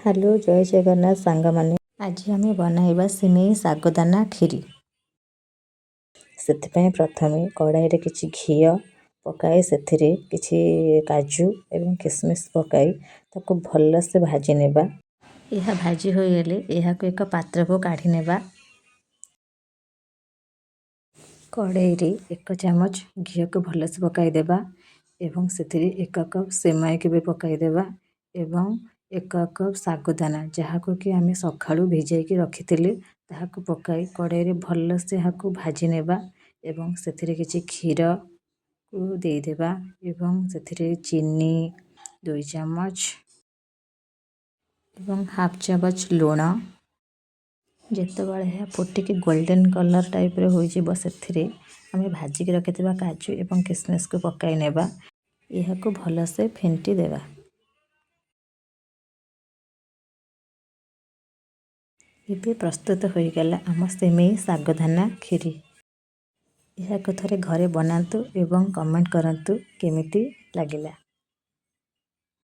Hello, ଜୟ ଜଗନ୍ନାଥ ସାଙ୍ଗମାନେ। ଆଜି ଆମେ ବନାଇବା ସିମେଇ ଶାଗୁଦାନା କ୍ଷୀରି। ସେଥିପାଇଁ ପ୍ରଥମେ କଡ଼ାଇରେ କିଛି ଘିଅ ପକାଇ ସେଥିରେ କିଛି କାଜୁ ଏବଂ କିସମିସ୍ ପକାଇ ତାକୁ ଭଲସେ ଭାଜି ନେବା। ଏହା ଭାଜି ହୋଇଗଲେ ଏହାକୁ ଏକ ପାତ୍ରକୁ କାଢ଼ି ନେବା। କଡ଼େଇରେ 1 ଚାମଚ ଘିଅକୁ ଭଲସେ ପକାଇଦେବା ଏବଂ ସେଥିରେ 1 କପ୍ ସିମେଇକୁ ବି ପକାଇଦେବା ଏବଂ 1 କପ୍ ଶାଗୁଦାନା, ଯାହାକୁ କି ଆମେ ସକାଳୁ ଭିଜାଇକି ରଖିଥିଲେ, ତାହାକୁ ପକାଇ କଡ଼େଇରେ ଭଲସେ ଏହାକୁ ଭାଜି ନେବା ଏବଂ ସେଥିରେ କିଛି କ୍ଷୀରକୁ ଦେଇଦେବା ଏବଂ ସେଥିରେ ଚିନି 2 ଚାମଚ ଏବଂ ହାଫ୍ ଚାମଚ ଲୁଣ। ଯେତେବେଳେ ଏହା ଫୁଟିକି ଗୋଲ୍ଡେନ୍ କଲର୍ ଟାଇପ୍ର ହୋଇଯିବ, ସେଥିରେ ଆମେ ଭାଜିକି ରଖିଥିବା କାଜୁ ଏବଂ କିସମିସ୍କୁ ପକାଇ ନେବା। ଏହାକୁ ଭଲସେ ଫେଣ୍ଟି ଦେବା। ଏବେ ପ୍ରସ୍ତୁତ ହୋଇଗଲା ଆମ ସିମେଇ ଶାଗୁଦାନା କ୍ଷୀରି। ଏହାକୁ ଥରେ ଘରେ ବନାନ୍ତୁ ଏବଂ କମେଣ୍ଟ କରନ୍ତୁ କେମିତି ଲାଗିଲା।